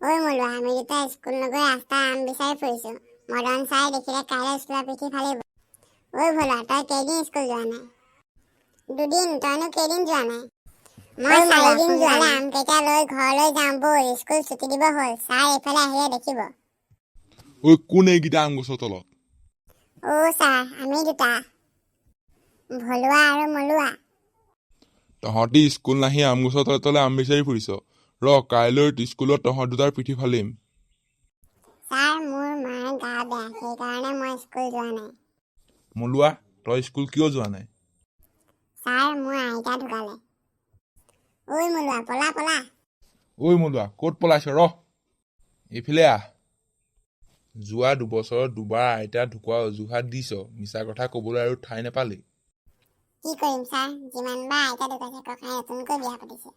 ঐ মলুৱা, আমি দুটা স্কুল নগৈ ৰাস্তাত আম বিচাৰি ফুৰিছো। মদন ছাৰে দেখিলে কাইলৈ স্কুলৰ পিঠি ফালিব। ঐ ভোলা, তই কেইদিন স্কুল যোৱা নাই? দুদিন। তইনো কেইদিন যোৱা নাই? মই 4 দিন যোৱা নাই। আমকেইটা লৈ ঘৰলৈ যাওঁ ব'ল, স্কুল ছুটি দিব হ'ল। ছাৰ এইফালে আহিলে দেখিব। ঐ, কোন এইকেইটা আম গছৰ তলত? অ' ছাৰ, আমি দুটা, ভলুৱা আৰু মলুৱা। তহঁতি স্কুল নাহি আম গছৰ তলে তলে আম বিচাৰি ফুৰিছ। ৰ, কাইলৈ স্কুলত তহঁত দুটাৰ পিঠি ফালিম। ছাৰ, মোৰ মাৰ গা বেয়া, সেইকাৰণে মই স্কুল যোৱা নাই। মলুৱা, তই স্কুল কিয় যোৱা নাই? ছাৰ, মোৰ আইতা ঢুকালে। ঐ মলুৱা, পলা পলা। ঐ মলুৱা, ক'ত পলাইছ? ৰ, এইফালে আহ। যোৱা 2 বছৰত দুবাৰ আইতা ঢুকোৱা অজুহাত দিছ। মিছা কথা ক'বলৈ আৰু ঠাই নাপালি? কি কৰিম ছাৰ, যিমানবাৰ আইতা ঢুকাইছে, ককাই নতুনকৈ বিয়া পাতিছে।